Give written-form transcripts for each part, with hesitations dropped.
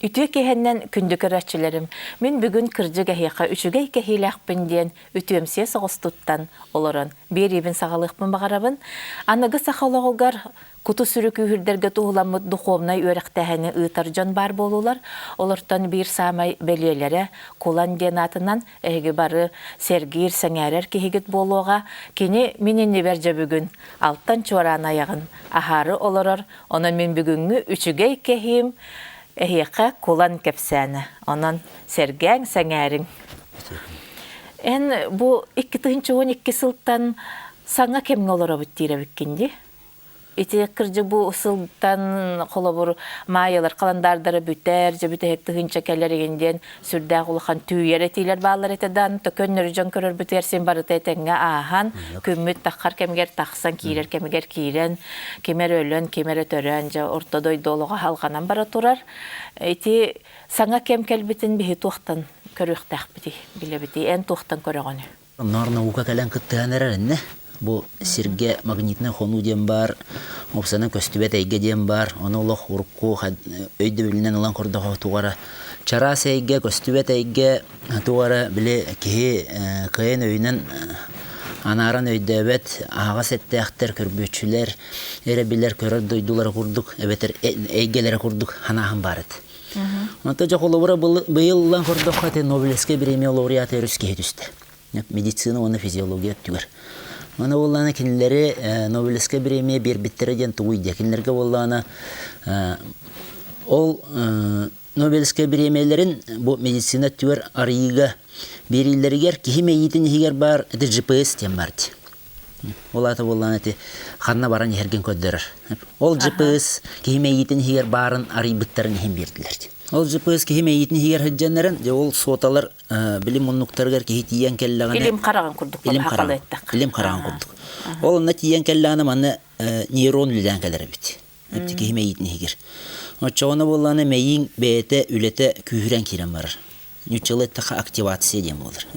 Үтүө киэһэннэн күндү көрөөччүлэрим, мин бүгүн кырдьык эһиэхэ үчүгэй кэһиилээхпин диэн үтүөмсүйэ соҕус туттан олорон биэриибин саҕалыахпын баҕарабын. Аныгы саха олоҕугар куту-сүрү күүһүрдэргэ туһуламмыт духовнай үөрэхтээһини ыытар дьон баар буолуулар. Олортон биир саамай бэлиэлэрэ Кулан диэн аатынан эһиги бары сэргиир, сэҥээрэр киһигит буолуоҕа. Кини мин иннибэр дьэ бүгүн алтан чуораан айаҕын аһаары олорор. Онон мин бүгүҥҥү үчүгэй кэһиим эһиэхэ Кулан кэпсээнэ. Онон сэргээҥ, сэҥээриҥ. Эн бу 2012 сылтан саҥа кэмҥэ олоробут диир эбиккин дии. Ити кырдьык бу сылтан холобур маайалар халандаардара бүтэр, дьэ бүтэһик тыһыынча кэлэр игин диэн сүрдээх улахан түүйэр этиилэр бааллар этэ да, көннөрү дьон көрөрбүтүгэр син барыта этэҥҥэ ааһан, күммүт таххар кэмигэр тахсан, киирэр кэмигэр киирэн, ким эрэ өлөн, ким эрэ төрөөн, дьэ орто дойду олоҕо халҕанан бара турар. Ити саҥа кэм кэлбитин биһи туохтан көрүөхтээхпитий, билэбитий, эн туохтан көрөҕүнүй? Наар наука кэлэн кыттыһан эрэр иннэ. Бу сиргэ магнитнай хонуу диэн баар, уопсайынан көстүбэт эйгэ диэн баар. Ону олох урукку өйдөбүлүнэн ылан көрдөхө туга эрэ чараас эйгэ, көстүбэт эйгэ туга эрэ били киһи кыайан өйүнэн анааран өйдөөбөт аһаҕас эттээхтэр, көрбүөччүлэр эрэ билэр көрөр дойдулара курдук эбэтэр эйгэлэрэ курдук санааһын баар этэ. Онто дьэ холобура быйыл ылан көрдөххө ити Нобелевскай премия лауреата өрүс киһи түстэ. Медицина уонна физиология өттүгэр. Аны буоллаҕына кинилэри Нобелевскай премия биэрбиттэрэ диэн тугуй диэ. Кинилэргэ буоллаҕына ол Нобелевскай бириэмийэлэрин бу медицина өттүгэр арыйыыга биэриилэригэр киһи мэйиитин иһигэр баар это GPS диэн баар дии. Ол аата буоллаҕына ити ханна баран иһэргин көрдөрөр. Ол GPS киһи мэйиитин иһигэр баарын арыйбыттарын иһин биэрдилэр. Ол GPS киһи мэйиитин иһигэр сылдьаннарын, дьэ ол суоталар билим муннуктарыгар киһи тиийэн кэллэҕинэ Илим хараҕын курдук илим хараҕын илим хараҕын курдук. Ол онно тиийэн кэллэҕинэ манна нейрон үлэлээн кэлэр эбит. Киһи мэйиитин иһигэр. Оччоҕуна буоллаҕына мэйииҥ бэйэтэ үлэтэ күүһүрэн киирэн барар. Ньуччалыы эттэххэ активация диэн буолар.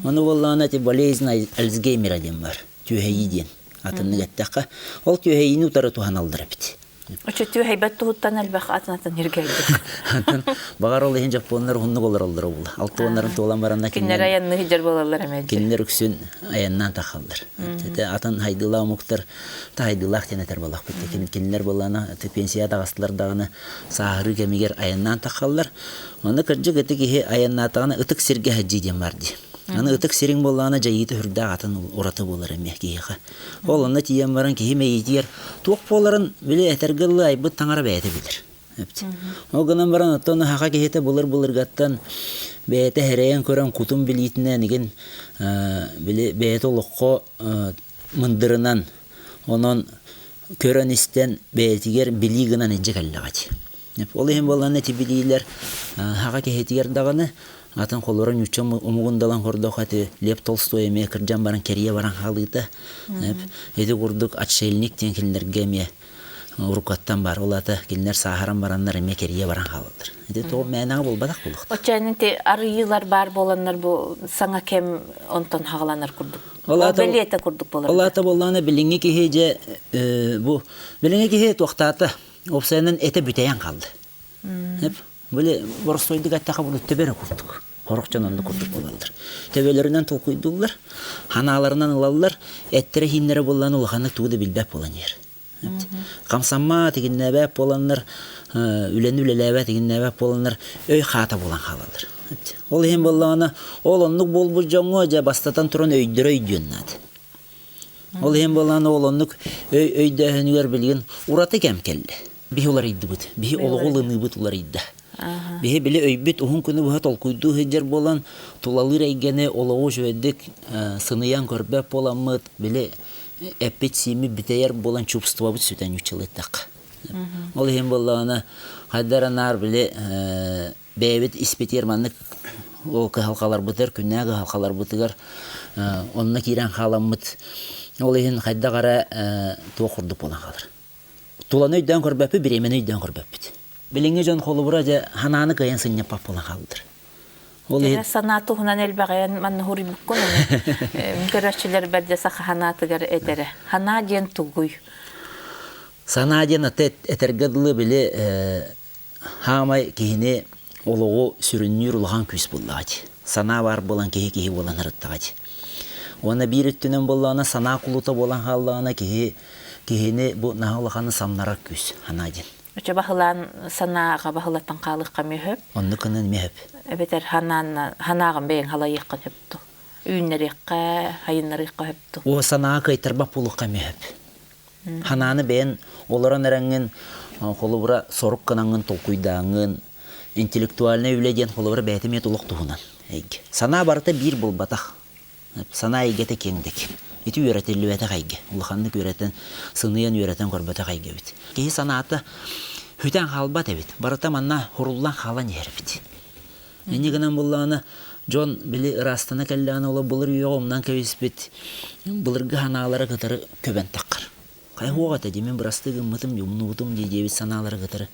Ону буоллаҕына ити болезнь Альцгеймера диэн бар, түөһэйии диэн. Атыннык эттэххэ, ол түөһэйиини утары туһаналлар эбит. Оччо түөһэйбэт туһуттан элбэх атын-атын иргэйдик. Атын баҕар ол иһин дьоппуоннар уһуннук олороллоро буолла. Алтуоннарын туолан баранна кинилэр айанныы сылдьар буолаллар эмэ. Кинилэр үксүн айаннаан тахаллар. Атын хайдыылаах омуктар таһайдыылаах диэн этэр буоллахпыт. Кинилэр буоллаҕына пенсия таҕыстылар даҕаны сааһырыы кэмигэр айаннаан тахаллар. Онно кырдьык ити киһи айаннаатаҕына ытык сиргэ сылдьыы диэн баар дии. Аны ытык сириҥ буоллаҕына дьайыыта сүрдээх атын ураты буолар эмиэ киһиэхэ. Ол онно тиийэн баран киһи мэйиитигэр туох буоларын били этэргэ дылы айбыт таҥара бэйэтэ билэр. Ол гынан баран оттон саха киһитэ былыр-былыргаттан бэйэтэ эрэйэн көрөн кутун билиитинэн игин били бэйэтэ олоххо мындырынан онон көрөн-истэн бэйэтигэр билии гынан илдьэ кэллэҕэ дии. Ол иһин буоллаҕына ити билиилэр саха киһитигэр даҕаны атын холоро ньуучча омугун далан көрдөххө ити Лев Толстой эмиэ кырдьан баран кэрийэ баран хаалыыта. Ити курдук отшельник диэн кинилэргэ эмиэ уруккаттан баар. Ол аата кинилэр сааһыран бараннар эмиэ кэрийэ баран хаалаллар. Ити тоҕо мээнэҕэ буолбатах буолуохтаах. Оччоон ити арыйыылар баар буоланнар бу саҥа кэм онтон хаҕаланар курдук. Ол бэлиэтэ курдук буолар. Ол аата буоллаҕына билиҥҥи киһи дьэ бу билиҥҥи киһи туохтаата уопсайынан этэ бүтэйэн хаалла. Били боростуойдук эттэххэ бу төбө эрэ курдук. Сорох дьон оннук курдук буолаллар. Төбөлөрүнэн толкуйдууллар, ханааларынан ылаллар, эттэрэ-иһииннэрэ буоллаҕына улаханнык тугу да билбэт буолан иһэр. Хамсаммат, игиннээбэт буоланнар, үлэни үлэлээбэт, игиннээбэт буоланнар өй хаата буолан хаалаллар. Ол иһин буоллаҕына, ол оннук буолбут дьоҥҥо дьэ бастатан туран өйдөрө өйдүөн наада. Ол иһин буоллаҕына ол оннук өй өйдөөһүнүгэр билигин ураты кэм кэллэ. Биһи уларыйдыбыт, биһи олоҕу ылыныыбыт уларыйда. Биһи били өйбүт уһун күнү быһа толкуйдуу сылдьар буолан, тулалыыр эйгэни олоҕу үчүгэйдик сыныйан көрбөт буоламмыт, били эппит-сииммит бүтэйэр буолан чувствобыт сүтэн ньуччалыттахха. Ол иһин буоллаҕына, хайдара наар били бэйэбит испитигэр маннык ол кыһалҕаларбытыгар, күннээҕи кыһалҕаларбытыгар онно киирэн хааламмыт, ол иһин хайдах эрэ туох курдук буолан хаалар. Туланы өйдөөн көрбөппүт, бириэмэни өйдөөн көрбөппүт. Билиҥҥи дьон холобура дьэ ханааны кыайан сынньаппат буолан хаалдылар. Ол иһин санаа туһунан элбэҕин манна хуруйбуккун көрөөччүлэрбэр дьэ саха ханаатыгар этэрэ. Ханаа диэн тугуй? Санаа диэн аты этэргэ дылы били Хаамай киһини олоҕу сүрүннүүр улахан күүс буоллаҕа дии. Санаа баар буолан киһи киһи буолан ырыттаҕа дии. Уонна биир өттүнэн буоллаҕына санаа кулута буолан хааллаҕына киһи киһини бу наһаа улаханы самнарар күүс санаа диэн. Оччо баһылаан санааҕа баһылаттан хаалыахха эмиэ сөп. Оннук гынан эмиэ сөп. Эбэтэр ханаан ханааҕын бэйэҥ халайыаххын сөп дуу? Үүннэриэххэ, хайыннарыахха сөп дуу? О санааҕа кыайтарбат буолуохха эмиэ сөп. Ханааны бэйэн олорон эрэҥҥин, холобура, сорук гынаҥҥын толкуйдааҥҥын, интеллектуальнай үлэ диэн холобура бэйэтэ эмиэ олох туһунан эйгэ. Санаа барыта биир буолбатах. Санаа эйгэтэ киэҥ дэк. Ити үөрэтиллибэтэх эйгэ. Улаханнык үөрэтэн, сыныйан үөрэтэн көрбөтөх эйгэ эбит. Киһи санаата сүтэн хаалбат эбит. Барыта манна хуруллан хаалан иһэр эбит. Инньэ гынан буоллаҕына, дьон били ыраастана кэллэҕинэ олох былыр үйэҕэ умнан кэбиспит былыргы санаалара кытары көбөн таххар. Хайа суох этэ дии, мин бырастыы гыммытым дии, умнубутум дии диэбит санаалара кытары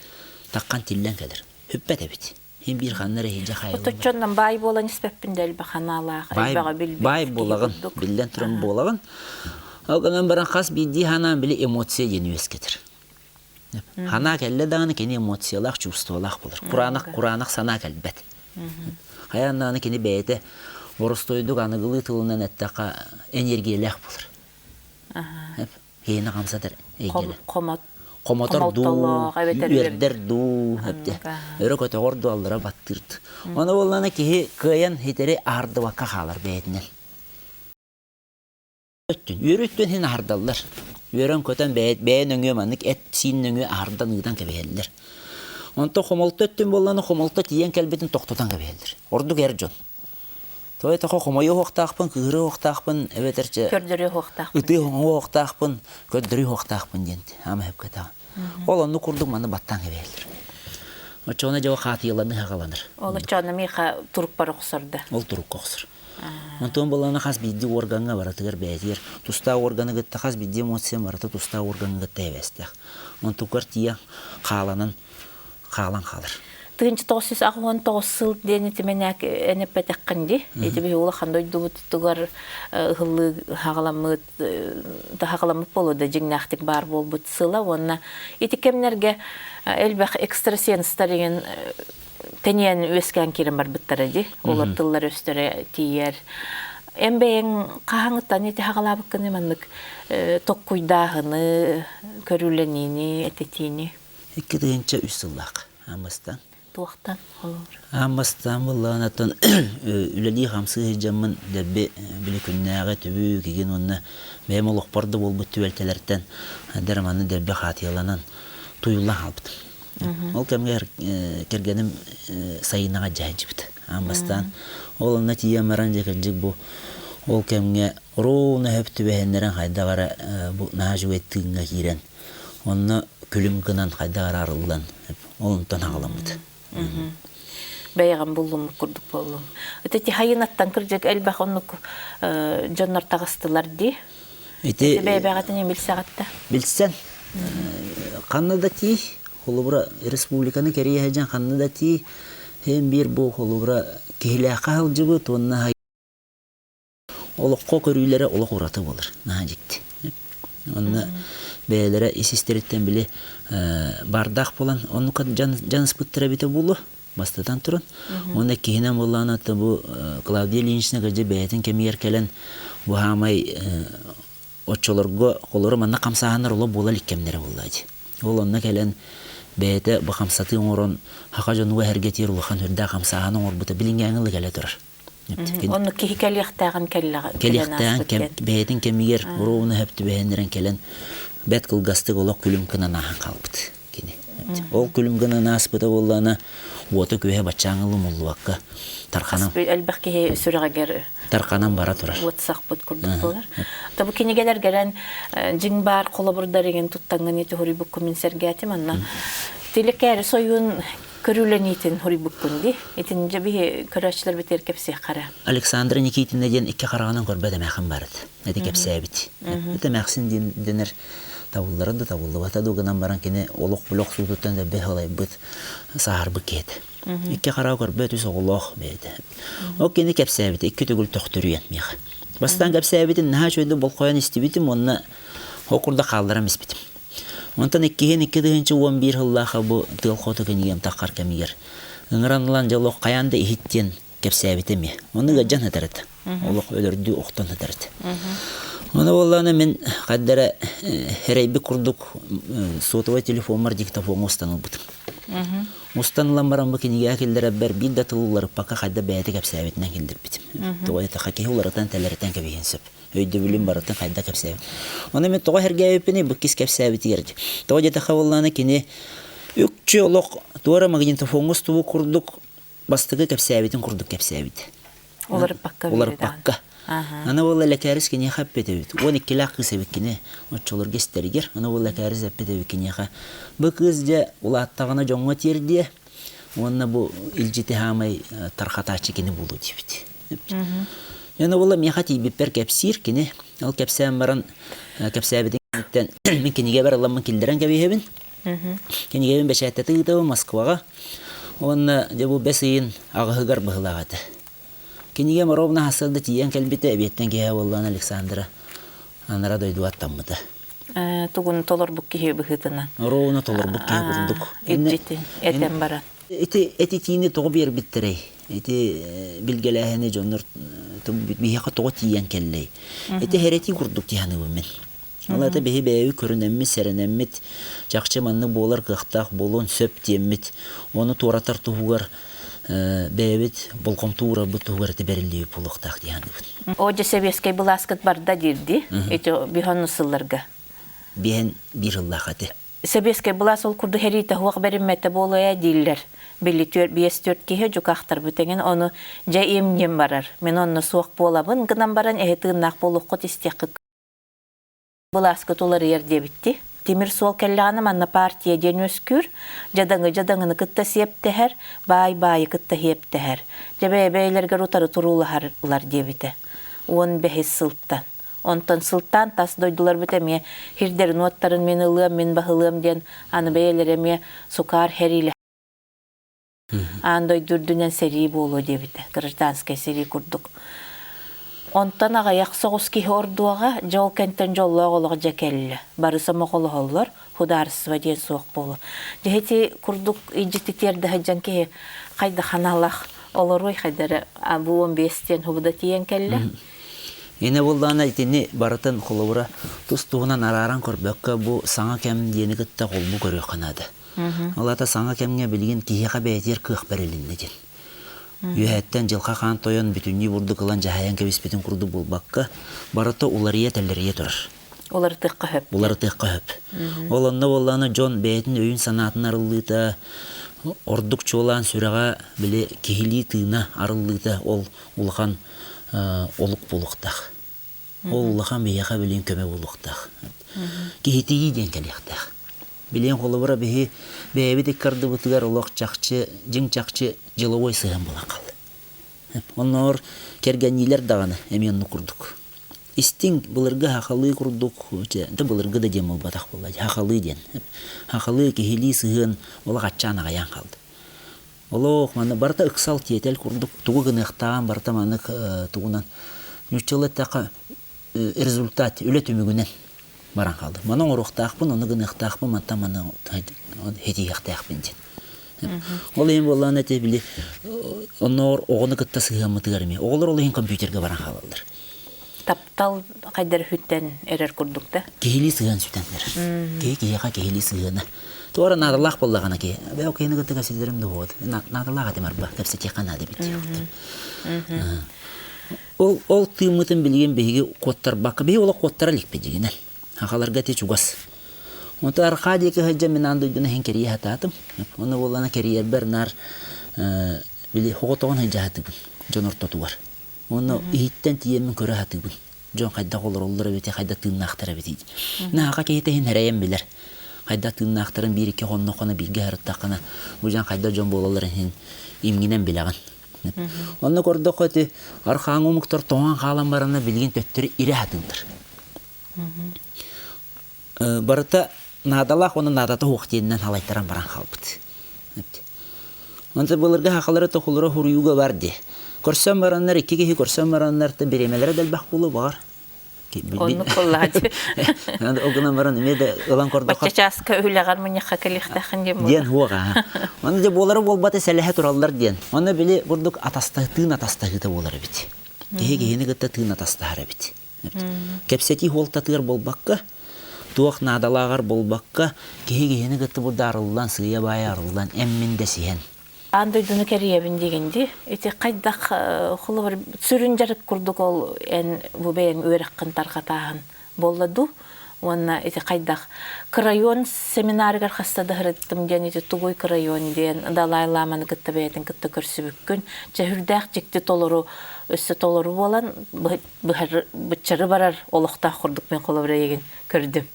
таххан тиллэн кэлэр. Сүппэт эбит. Син биир ханна эрэ иһирдьэ хаайыллар. Отуччоннон баай буолан испэппин да элбэх санаалаах, элбэҕи билбит Баай буолаҕын, биллэн туран буолаҕын. Ол гынан баран хас биирдии санаан били эмоция диэн үөскэтэр. Санаа кэллэ даҕаны кини эмоциялаах, чувстволаах буолар. Кураанах, кураанах санаа кэлбэт. Хайаан даҕаны кини бэйэтэ боростуойдук аныгылыы тылынан эттэххэ энергиялээх буолар. Киһини хамсатар эйгэлэ. Хомот. Хомотор дуу, үөрдэр дуу, өрө көтөҕөр дуу, аллара баттыыр дуу. Ону буоллаҕына киһи кыайан хитэри аһардыбакка хаалар бэйэтинэн. Өттүн, үөрүү өттүн иһин аһардаллар. Үөрэн-көтөн бэйэ, бэйэ нөҥүө маннык эт-сиин нөҥүө аһардан ыытан кэбиһэллэр. Онтон хомолто өттүн буоллаҕына хомолто тиийэн кэлбитин тохтотон кэбиһэллэр. Ордук эр дьон. Тоҕо этэ хомойуо уохтаахпын, кыыһырыа уохтаахпын, эбэтэр чэ Көрдөрүө уохтаахпын. ытыы уохтаахпын, көрдөрүү уохтаахпын диэн аама сөпкө Ол оннук курдук маны баттаан кэбиһэллэр. Оччоҕуна дьэ хаатыйаланыы хаҕаланар. Ол оччоҕуна миэхэ турукпар охсор да. Ол турукка охсор. Онтон буоллаҕына хас биирдии уоргаҥҥа барытыгар бэйэтигэр тустаах уорганы кытта хас биирдии эмоция барыта тустаах уоргаҥҥа кытта эбэстээх. Онтугар тиийэ хааланан хаалан хаалар. 1989 сыл диэн ити мэнээк эн эппэтэххин дии. Ити биһи улахан дойдубутугар ыһыллыы хаҕаламмыт таһаҕаламмыт буолуо да дьиҥнээхтик баар буолбут сыла уонна ити кэмнэргэ элбэх экстрасенстар игин тэнийэн үөскээн киирэн барбыттара дии. Олор тыллар өстөрө тиийэр. Эн бэйэҥ хаһаҥыттан ити хаҕалаабыккыный маннык токкуйдааһыны, көрүүлэниини, этитиини? 2003 сыллаах Аан бастаан. Туохтан холобур? Аан бастаан буоллаҕына үлэлии-хамсыы сылдьаммын дэлби били күннээҕи түбүк игин уонна бэйэм олохпор да буолбут түбэлтэлэртэн дэр манны дэлби хаатыйаланан туйуллан хаалбытым. Ол кэмҥэ кэргэним Сайынаҕа дьаһайдьыбыт аан бастаан. Ол онно тиийэн баран дьэ кырдьык бу ол кэмҥэ ровно сөп түбэһиннэрэн хайдах эрэ бу наһаа үчүгэй тыыҥҥа киирэн онно күлүм гынан хайдах эрэ арыллан ол онтон аҕаламмыт. Бэйэҕин буллуммут курдук буоллум. Ити хайынаттан кырдьык элбэх оннук дьоннор таҕыстылар дии. Ити бэйэбэҕитин билсэҕит да? Билсэн. Ханна да тиий, холобура республиканы кэрийэ сылдьан ханна да тиий, һин биир бу холобура киһилээххэ сылдьыбыт уонна олоххо көрүүлэрэ олох ураты буолар. Наһаа дьикти. Онно бэйэлэрэ ис-истэриттэн били баардаах буолан оннук дьаныспыттара эбитэ буолуо бастатан туран. Уонна иккиһинэн буоллаҕына бу Клавдия Ильинична кырдьык бэйэтин кэмигэр кэлэн бу хаамай оччолорго холоро манна хамсааһыннар олох буола илик кэмнэрэ буолла дии. Ол онно кэлэн бэйэтэ бу хамсатыы оҥорон саха дьонугар эһэргэтиир улахан үрдээх хамсааһын оҥорбута билиҥҥээҥи ыла кэлэ турар. Онно киһи кэлиэхтээҕин кэллэҕэ кэлиэхтээҕин кэм бэйэтин кэмигэр уруубуна сөп түбэһиннэрэн кэлэн бэрт кылгастык олох күлүм гынан ааһан хаалбыт кини. Ол күлүм гынан ааспыта буоллаҕына уота-күөһэ баччааҥҥы умуллубакка тарханан элбэх киһи сүрэҕигэр тарханан бара турар. Уот сахпыт курдук буолар. То бу кинигэлэр кэлэн дьиҥ баар холобурдар игин туттаҥҥын ити хоруйбуккун мин сэргээтим анна Тилеккээри сойуун көрүүлэниитин хоруйбуккун дии. Итин дьэ биһи көрөөччүлэрбитигэр кэпсиэххэ Александра Никитина диэн икки хараҕынан көрбөт эмээхин барыт. Эти кэпсээбит. Эт эмээхсин диэн дэнэр табыллара да табыллыбата да гынан баран кини олох булох суутуттан дэлби халайбыт сааһырбыт киһи Икки хараҕа көрбөт үс оҕолоох бэйэтэ. Ол кини кэпсээбит икки төгүл төхтөрүйэн миэхэ. Бастаан кэпсээбитин наһаа үчүгэйдик болхойон истибитим уонна ол курдук хаалларан испитим. Онтон иккиһин 2011 сыллаахха бу тыал хоту кинигэм таххар кэмигэр ыҥыран ылан дьэ олох хайаан да иһит диэн кэпсээбитэ эмиэ. Ону ыалдьан сытар этэ. Олох өлөрдүү охтон сытар этэ. Ону буоллаҕына мин хайда эрэ эрэйбит курдук сотовай телефоммар диктофоҥҥа устан ылбытым. Устан ылан баран бу кинигэҕэ киллэрэрбэр биир да тыл уларыппакка хайда бэйэтэ кэпсээбитинэн киллэрбитим. Тоҕо диэтэххэ киһи уларытан тэлэритэн кэбиһиэн сөп. Өйдөбүлүн барытын хайда кэпсээбит. Ону мин тоҕо сэргээбиппиний бу кис кэпсээбитигэр. Тоҕо диэтэххэ буоллаҕына кини үкчү олох туора магнитофоҥҥа устубут курдук бастакы кэпсээбитин курдук кэпсээбит. Уларыппакка. Уларыппакка. Аны буолла Лэкээрис киниэхэ эппит эбит. 12-лээх кыыс эбит кини оччолорго истэригэр. Аны буолла Лэкээрис эппит эбит киниэхэ. Бу кыыс дьэ улааттаҕына дьоҥҥо тиэрдиэ уонна бу илдьити хаамай тархатааччы кини буолуо диэбит. Аны буолла миэхэ тиийбиппэр кэпсиир кини. Ол кэпсээн баран кэпсээбитин кэнниттэн мин кинигэбэр ыламмын киллэрэн кэбиһэбин. Кинигэбин бэчээттэтэ ыытабын Москваҕа уонна дьэ бу бэс ыйын аҕыһыгар быһылаах этэ. Кинигэм ровно сарсыарда тиийэн кэлбитэ, эбиэттэн киэһэ буоллаҕына Александра анараа дойдуга аттаммыта. Тугун толорбут киһи быһыытынан. Ровно толорбут киһи курдук. Илдьитин этэн баран. Ити этитиини тоҕо биэрбиттэрэй? Ити билгэлээһини дьоннор биһиэхэ тоҕо тиийэн кэллэй? Ити хэрэтии курдук тиһаныыбын мин. Ол аата биһи бэйэбит көрүнэммит, сэрэнэммит, чахчы маннык буолар кыахтаах буолуон сөп диэммит, ону туоратар туһугар бэйэбит болҕомто уурарбыт туһугар ити бэриллибит буолуохтаах дии саныыбын. О, дьэ сэбиэскэй былааскыт барда диирди, ити биһон сылларга. Биһэн биир сыллаах этэ. Сэбиэскэй былаас ол курдук сэриитэ суох бэриммэтэ буолуо дииллэр. Били биэс-түөрт киһи дьукаахтарбыт эҥин ону дьэ им-ньим барар. Мин онно суох буолабын гынан баран эһи тыыннаах буолуоххут истиэххит Былааскыт уларыйар диэбитти. Тимир суол кэллэҕинэ манна партия диэн үөскүүр, дьадаҥы дьадаҥыны кытта сиэптэһэр, баай баайы кытта сиэптэһэр. Дьэ бэйэ-бэйэлэригэр утары туруулаһаллар диэбитэ. 15-ис сылтан. Онтон сылтаан тас дойдуларбыт эмиэ сирдэрин-уоттарын мин ылыам, мин баһылыам диэн аны бэйэлэрэ эмиэ сукаар сэриилэһэ Аан дойду үрдүнэн сэрии буолуо диэбитэ, гражданскай сэрии курдук. Онтон аҕыйах соҕус киһи ордуоҕа, дьэ ол кэнтэн дьоллоох олох дьэ кэллэ. Бары сомоҕолоһоллор, судаарыстыба диэн суох буолуо. Дьэ ити курдук илдьити тиэрдэ сылдьан киһи хайдах аналах олоруой хайдары бу 15 диэн хубуда тиийэн кэллэ. Инэ буоллаҕына итини барытын холобура тус-туһунан арааран көрбөккө бу саҥа кэм диэни кытта холбуу көрүөххэ наада. Ол аата саҥа кэмҥэ билигин киһиэхэ бэйэтигэр кыах бэрилиннэ диэн. Үөһэттэн дьылҕа хаан тойон бүтүннүү бурдук ылан дьаһайан кэбиспитин курдук буолбакка, барыта уларыйа-тэлэрийэ турар. Уларытыахха сөп. Уларытыахха сөп. Ол онно буоллаҕына дьон бэйэтин өйүн-санаатын арыллыыта, ордук чуолаан сүрэҕэ били киһилии тыына арыллыыта ол улахан олук буолуохтаах. Ол улахан биһиэхэ билигин көмө буолуохтаах. Киһитийии диэн кэлиэхтээх. Билиэн холобура биһи бэйэбит икки ардыбытыгар олох чахчы, дьиҥ чахчы деловой сыһыан буолан хаалла. Оннооҕор кэргэнниилэр даҕаны эмиэ оннук курдук. Истиҥ былыргы хахалыы курдук, да былыргы да диэн буолбатах буолла, хахалыы диэн. Хахалыы киһилии сыһыан олох аччаан аҕайаан хаалла. Олох манна барыта ыксал тиэтэл курдук тугу гыныахтааҕын барыта маннык тугунан нууччалыы эттэххэ результат үлэ түмүгүнэн баран хаалдым. Маны оҥоруохтаахпын, ону гыныахтаахпын, мантан маны ситиһиэхтээхпин диэн. Ол иһин буоллаҕына ити били оннооҕор оҕону кытта сыһыаммытыгар эмиэ оҕолор ол иһин компьютерга баран хаалаллар. Таптал хайдар үһүттэн эрэр курдук да? Киһилии сыһыан сүтэн эрэр. Киһи киһиэхэ киһилии сыһыана. Туора наадалаах буоллаҕына киһи, бээ киһини кытта кэпсэтэрим да буолуо. Наадалаах этим арба, кэпсэтиэххэ наада эбит диэхтим. Ол, ол тыыммытын билигин биһиги куоттарбакка, биһиги олох куоттара иликпит дьиҥинэн. Сахаларга ити чугас. Онтон арҕаа диэки сылдьан мин аан дойдуну иһин кэрийэ сатаатым. Онно буоллаҕына кэрийэрбэр наар били соҕотоҕун сылдьа сатыыбын дьон ортотугар. Уонна иһиттэн тиийэммин көрө сатыыбын. Дьон хайдах олороллор эбитий, хайдах тыыннаахтар эбитий. Наһаа киһитэ иһин эрэйэн билэр. Хайдах тыыннаахтарын биир-икки хонноххуна бииргэ сырыттаххына, бу дьон хайдах дьон буолалларын иһин имҥинэн билэҕин. Онно көрдөххө ити архааҥы омуктар тоҥон хаалан баранна билигин төттөрү ирэ сатыыллар. Барыта наадалаах уонна наадата суох диэнинэн халайтаран баран хаалбыт. Онто былыргы сахалары тохулара хуруйууга бар дии. Көрсөн бараннар, икки киһи көрсөн бараннар, бириэмэлэрэ да элбэх буолуо баҕар. Оннук буоллаҕа дии. Ол гынан баран эмиэ да ылан көрдөххө Бачча чааска үлэҕэр мунньахха кэлиэхтээххин диэн диэн хуоҕа. Онно дьэ буолара буолбата сэлэһэ тураллар диэн. Онно били курдук атастаһы тыын атастаһыыта буолар эбит. Киһи киһини кытта тыын атастаһар эбит. Кэпсэтии хуолтатыгар буолбакка, туох наадалааҕар буолбакка, киһи киһини кытта бу арыллан, сыыйа-баайа арыллан, эммин дэсиһэн. Аан дойдуну кэрийэбин диигин дии. Ити хайдах холобур сүрүн дьарык курдук ол эн бу бэйэҥ үөрэххин тарҕатааһын буолла дуу? Уонна ити хайдах Крайон семинарыгар хаста да сырыттым диэн ити тугуй Крайон диэн Далай Ламаны кытта бэйэтин кытта көрсүбүккүн. Чэһүрдээх дьикти толору өссө толору буолан быччары барар олохтоох курдук мин холобур эйигин көрдүм.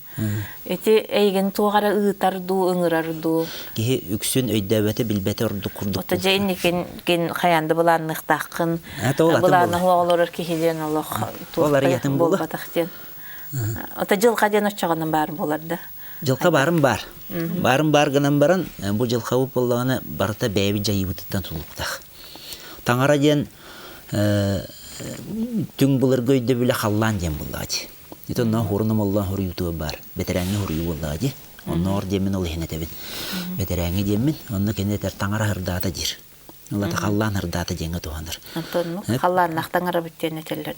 Ити эйигин туох эрэ ыытар дуу, ыҥырар дуу? Киһи үксүн өйдөөбөтө, билбэтэ ордук курдук. Ото дьэ инникин кин хайаан да былаанныахтааххын. Былаана суох олорор киһи диэн олох туох буолбатах диэн. Ото дьылҕа диэн оччоҕунан баар буолар да. Дьылҕа баарым баар. Баарым баар гынан баран, бу дьылҕабыт буоллаҕына барыта бэйэбит дьайыыбытыттан тутулуктаах. Таҥара диэн түҥ былыргы өйдөбүлэ халлаан диэн буоллаҕа дии. Ити онно хуорун омоллоон хоруйуутуга баар. Бэтэрээҥҥэ хоруйуу буоллаҕа дии. Оннооҕор диэммин ол иһин этэбин. Бэтэрээҥҥэ диэммин, онно кини этэр таҥара ырдаата диир. Ол ата халлаан ырдаата диэҥҥэ туһанар. Онтон халлааннаах таҥарабыт диэн этэллэр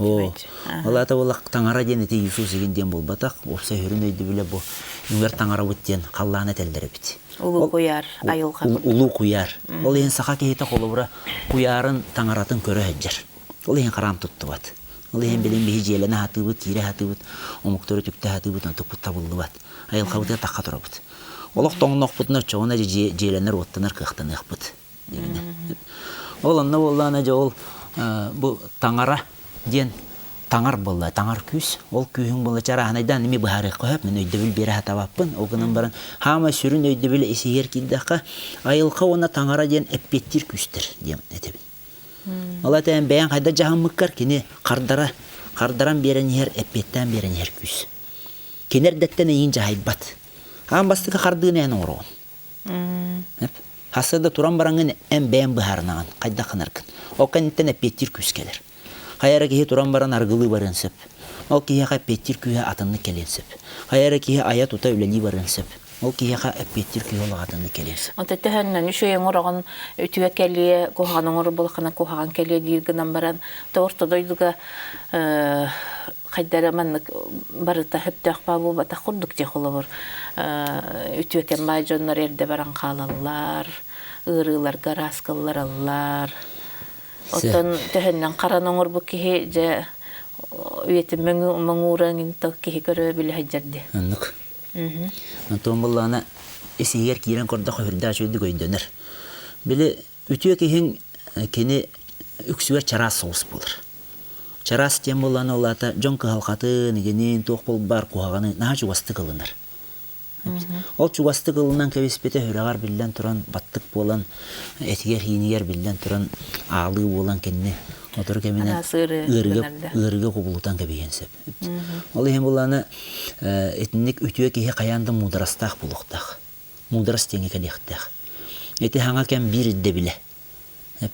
Ол ата буоллах таҥара диэн ити Иисус игин диэн буолбатах. Уопсай сүрүн өйдөбүлэ бу үҥэр таҥарабыт диэн халлаан этэллэр эбит. Улуу куйаар айылҕа. Улуу куйаар. Ол иһин саха киһитэ холобура куйаарын таҥаратын көрө сылдьар. Ол иһин хараам туттубат. Ол иһин билин биһи дьиэлэнэ сатыыбыт, киирэ сатыыбыт, омуктары үтүктэ сатыыбыт, онтукпут табыллыбат. Айылҕабытыгар тахха турабыт. Олох тоҥнохпутуна оччоҕуна дьэ дьиэлэнэр, уоттанар кыахтаныахпыт. Ол онно буоллаҕына дьэ ол бу таҥара диэн таҥар буолла, таҥар күүс. Ол күүһүҥ буолла чарааһынайдаан эмиэ быһаарыахха сөп. Мин өйдөбүл биэрэ сатаабаппын. Ол гынан баран хаамай сүрүн өйдөбүлэ ис-иһигэр киирдэххэ, айылҕа уонна таҥара диэн эппиэттиир күүстэр диэн этэбин. Ол этээн бэйэҥ хайдах дьаһаммыккар кини хардара, хардаран биэрэн иһэр, эппиэттээн биэрэн иһэр күүс. Кини эрдэттэн эйиин дьаһайбат. Аан бастакы хардыыны эн оҥороҕун. Хасса да туран бараҥҥын эн бэйэҥ быһаарынаҕын, хайдах гынаргын. Ол кэнниттэн эппиэттиир күүс кэлэр. Хайа эрэ киһи туран баран арыгылыы барыан сөп. Ол киһиэхэ эппиэттиир күүһэ атыннык кэлиэн сөп. Хайа эрэ киһи айа-тута үлэлии барыан сөп. Ол киһиэхэ эппиэттиир күүһэ олох атыннык кэлиэн сөп. Онто төһөннөн үчүгэй оҥороҕун үтүө кэлиэ, куһаҕан оҥорор буоллаххына куһаҕан кэлиэ диир гынан баран, орто дойдуга хайдара маннык барыта сөптөөх баа буолбатах курдук дии холобур үтүөкэн баай дьоннор эрдэ баран хаалаллар, ыарыыларга араскыллараллар. Оттон төһөннөн харан оҥорбут киһи дьэ үйэтин мөҥүүрэн киһи көрө билэ сылдьар дии. Оннук. Онтон буоллаҕына ис иһигэр киирэн көрдөххө сүрдээх үчүгэйдик өйдөнөр. Били үтүө киһиҥ кини үксүгэр чараас соҕус буолар. Чараас диэн буоллаҕына ол аата дьон кыһалҕатын, игинин, туох буолбар куһаҕаны наһаа чугастык ылынар. Ол чугастык ылынан кэбиспитэ сүрэҕэр биллэн туран баттык буолан, этигэр-иинигэр биллэн туран аалыы буолан кинини сотору кэминэн ыарыыга, ыарыыга кубулутан кэбиһиэн сөп. Ол иһин булааны итинник үтүө киһи хайаан да муударастаах буолуохтаах. Муударас диэҥҥэ кэлиэхтээх. Ити саҥа кэм биир ирдэбилэ.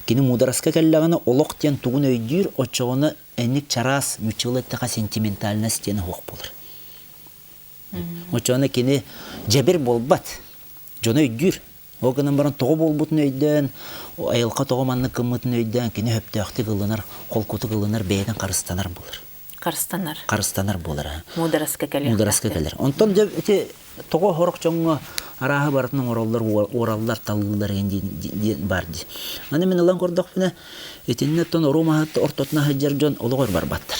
Кини муудараска кэллэҕинэ олох диэн тугун өйдүүр, оччоҕуна энник чараас, нууччалыы эттэххэ сентиментальность диэн оһох буолар. Оччоҕуна кини дьэбир буолбат, дьону өйдүүр. Ол гынан баран тоҕо буолбутун өйдөөн, айылҕа тоҕо маннык гыммытын өйдөөн, кини сөптөөхтүк ылынар, холкутук ылынар, бэйэтин харыстанар буолар. Харыстанар. Харыстанар буолар. Муудараска кэлэр. Муудараска кэлэр. Онтон дьэ ити тоҕо сорох дьоҥҥо арааһы барытын оҥороллор, уораллар, талыыллар диэн баар дии. Аны мин ылан көрдөхпүнэ, итиннэ оттон оруу маһы ортотуна сылдьар дьон олоҕор барбаттар.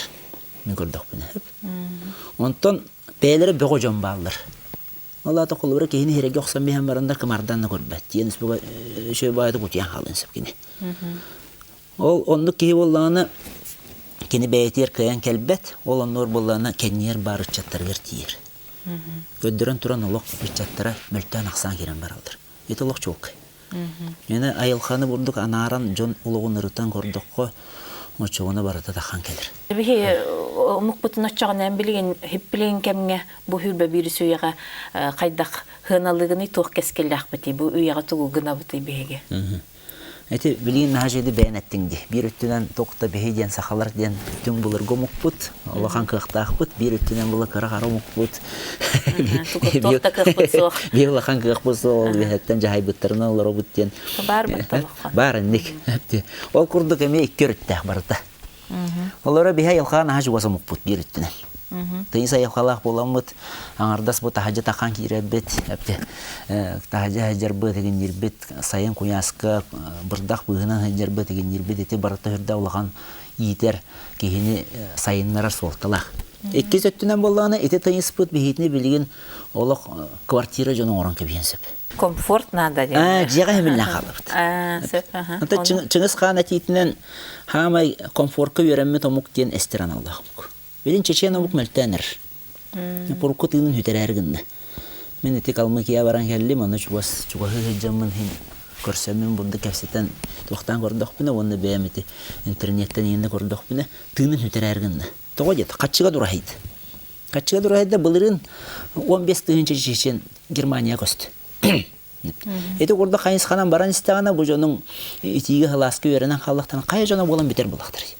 Мин көрдөхпүнэ. Онтон бэйэлэрэ бөҕө дьон бааллар. Ол аата холобура киһини иһирэгэ охсон биһэн бараннар кымардан да көрбөт. Диэн үчүгэй баайытык утуйан хаалыан сөп кини. Ол оннук киһи буоллаҕына кини бэйэтигэр кыайан кэлбэт, ол оннугар буоллаҕына кэннигэр баар ыччаттарыгар тиийэр. Көрдөрөн туран олох ыччаттара мөлтөөн ахсаан киирэн бараллар. Ити олох чуолкай. Мені айылҕаны бурдук анааран дьон олоҕун ырытан көрдөххө, оччоҕуна барыта тахан кэлэр. Биһи омукпутун оччоҕуна билигин хиппилигин кэмҥэ бу хүрбэ биир үйэҕэ хайдах хыаналыгыный туох кэскиллээхпитий бу үйэҕэ тугу гынабытый биһиги? Ити билигин наһаа үчүгэйдик бэйэн эттиҥ дии. Биир өттүнэн туох да биһи диэн сахалар диэн түҥ былыргы омукпут, улахан кыахтаахпыт, биир өттүнэн була кыра хара омукпут. Туох да кыахпыт суох. Биир улахан кыахпыт суох, ол үөһэттэн дьаһайбыттарынан олоробут диэн. Баар батталахха. Баар инник. Ол курдук эмиэ икки өрүттээх барыта. Олоро биһи айылҕаҕа наһаа чугас омукпут биир өттүнэн. Тыйыс айылҕалаах буоламмыт, аҥардас бу таһырдьа тахан киирэрбит, таһырдьа сылдьарбыт, игиннирбит, сайын куйааска бырдах быыһынан сылдьарбыт, игиннирбит ити барыта үрдэ улахан иитэр киһини сайыннарар суолталаах. Иккис өттүнэн буоллаҕына, ити тыйыспыт биһиитини билигин олох квартира дьону оҥорон кэбиһиэн сөп. Комфорт наада диэн. Дьиэҕэ иһимиллэн хааллыбыт. Сөп, аха. Чыҥыс Хаан этиитинэн хаамай комфортка үөрэммит омук диэн эстэр аналлаах омук. Билин чечен омук мөлтөөн эрэр. Урукку тыынын сүтэрээри гынна. Мин ити Калмыкия баран кэллим, аны чугас чугаһыы сылдьаммын иһин көрсөммүн бурдук кэпсэтэн туохтаан көрдөхпүнэ уонна бэйэм ити интернеттэн иҥинэ көрдөхпүнэ тыынын сүтэрээри гынна. Тоҕо диэт, хаччыга дураһыйда. Хаччыга дураһыйда былырыын 15 тыһыынча чечен Германия көстө. Ити курдук хайысханан баран истэҕинэ бу дьонуҥ итиигэ сылааска үөрэнэн хааллахтарына хайа дьоно буолан бүтэр буоллахтарый?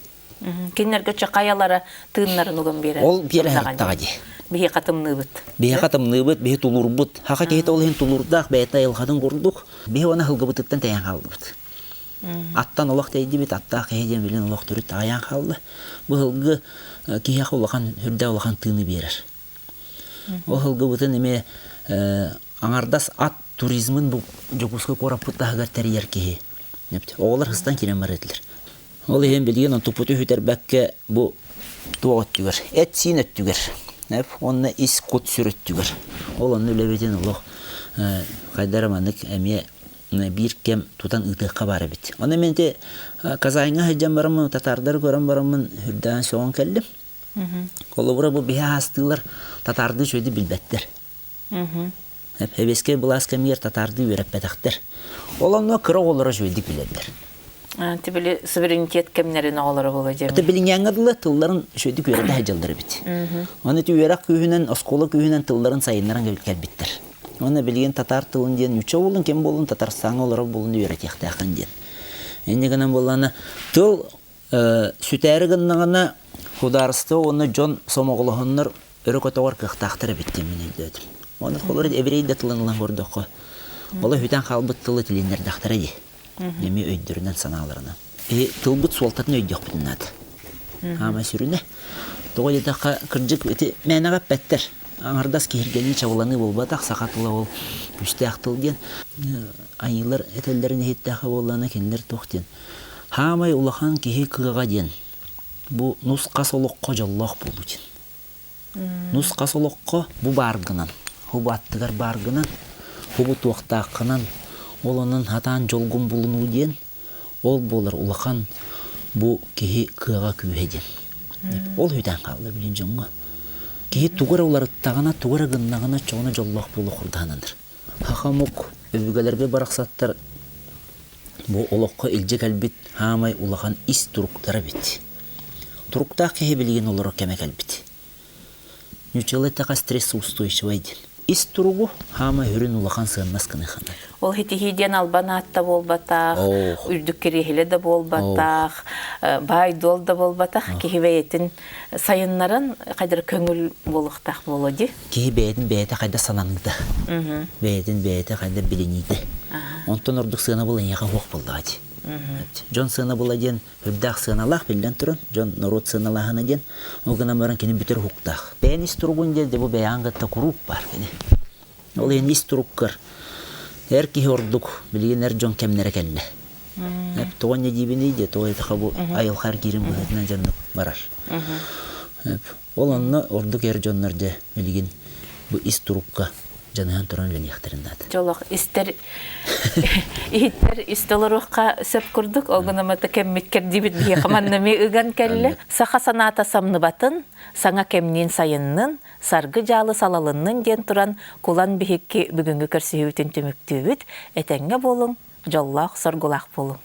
Кинилэргэ чэ хайалара тыыннарын уган биэрэр. Ол биэрэ сырыттаҕа дии. Биһиэхэ тымныыбыт. Биһиэхэ тымныыбыт, биһи тулуурбут. Хаха киһитэ ол иһин тулуурдаах, бэйэтэ айылҕатын курдук. Биһи уонна сылгыбытыттан тэйэн хааллыбыт. Аттан олох тэйдибит, аттаах киһи диэн билин олох төрүт аҕыйаан хаалла. Бу сылгы киһиэхэ улахан, үрдээх улахан тыыны биэрэр. Ол сылгыбытын эмиэ аҥардас ат туризмын бу Дьокуускай куораппыт таһыгар тэрийэр киһи. Оҕолор сыстан киирэн барар этилэр. Ол иһин билигин онтуппуту сүтэрбэккэ бу туох өттүгэр, эт-сиин өттүгэр, уонна ис кут-сүр өттүгэр. Ол онно үлэбитин олох хайда эрэ маннык эмиэ биир кэм тутан ыытыахха баар эбит. Онно мин ити Казаньҥа сылдьан бараммын, татаардары көрөн бараммын үрдээн сөҕөн кэллим. Холобура бу биһи аастыылар татаардыы үчүгэйдик билбэттэр. Сэбиэскэй былаас кэмигэр татаардыы үөрэппэтэхтэр. Ол онно кыра оҕолоро үчүгэйдик билэллэр. Ти били суверенитет кэмнэрин оҕолоро буола дьэ. Это билиҥҥээҥҥэ дылы тылларын үчүгэйдик үөрэтэ сылдьаллар эбит. Аны ити үөрэх күүһүнэн, оскуола күүһүнэн тылларын сайыннаран кэлбиттэр. Уонна билигин татаар тылын диэн нуучча буоллун, ким буоллун Татарстаҥҥа олорор буоллун үөрэтиэхтээххин диэн. Инньэ гынан буоллаҕына тыл сүтээри гыннаҕына судаарыстыба уонна дьон сомоҕолоһоннор өрө көтөҕөр кыахтаахтар эбит диэн мин өйдөөтүм. Уонна холобур еврей да тылын ылан көрдөххө, олох үтэн хаалбыт тылы тилиннэрдэхтэрэ дии. Эмиэ өйдөрүнэн санааларынан. Тылбыт суолтатын өйдүөхпүтүн наада. Хаамай сүрүнэ. Тоҕо диэтэххэ, кырдьык ити мээнэҕэ эппэттэр. Аҥардас киһиргэнии, чабыланыы буолбатах, саха тыла ол күүстээх тыл диэн. Айыылар этэллэрин иһиттэххэ буоллаҕына кинилэр туох диэн Хаамай улахан киһи кыаҕа диэн бу нус-хас олоххо дьоллоох буолуу диэн. Нус-хас олоххо бу бааргынан, бу аттыгар бааргынан, бу туохтааххынан, ол онон сатаан дьолгун булунуу диэн, ол буолар улахан бу киһи кыаҕа күүһэ диэн. Ол үтээн хаалла билин дьоҥҥо. Киһи тугу эрэ уларыттаҕына, тугу эрэ гыннаҕына, оччоҕуна дьоллоох буолуох курдаһананар. Саха омук өбүгэлэргэ барахсаттар бу олоххо илдьэ кэлбит хаамай улахан ис туруктара эбит. Туруктаах киһи билигин олорор кэмэ кэлбит. Ньуччалыы эттэххэ стрессоустойчивай диэн. Ис туругу хаамай сүрүн улахан сыаннас гыныахха наада. Ол итиһии диэн албан аат да буолбатах, үрдүк кириэһилэ да буолбатах, баай-дуол да буолбатах, киһи бэйэтин сайыннаран хайдары көҥүл буолуохтаах буолуо дии. Киһи бэйэтин бэйэтэ хайдах сананыыта, бэйэтин бэйэтэ хайдах билиниитэ. Онтон ордук сыанабыл эйиэхэ суох буоллаҕа дии. Дьон сыанабыла диэн үрдээх сыаналаах биллэн туран, дьон норуот сыаналааһына диэн, ол гынан баран кини бүтэр уһуктаах. Бэйэн ис туругун диэн бу бэйэҕин кытта куруук баар кини. Ол иһин ис туруккар эр киһи ордук билигин эр дьон кэмнэрэ кэллэ. Тоҕо инньэ диибиний диэ, тоҕо диэтэххэ бу айылҕа эргиирин быһыытынан дьоннук барар. Ол онно ордук эр дьоннор дьэ билигин бу ис турукка дьаныһан туран үлэлиэхтэрин наада. Дьолох истэр иһиттэр истэ олоруохха сөп курдук. Ол гынан мата кэммит кэрдиибит биһиэхэ манна эмиэ ыган кэллэ. Саха санаата самныбатын, саҥа кэмниин сайыннын, саргы дьаалы салалыннын диэн туран Кулан биһикки бүгүҥҥү көрсүһүүбүтүн түмүктүүбүт. Этэҥҥэ буолуҥ, дьоллоох, соргулаах буолуҥ.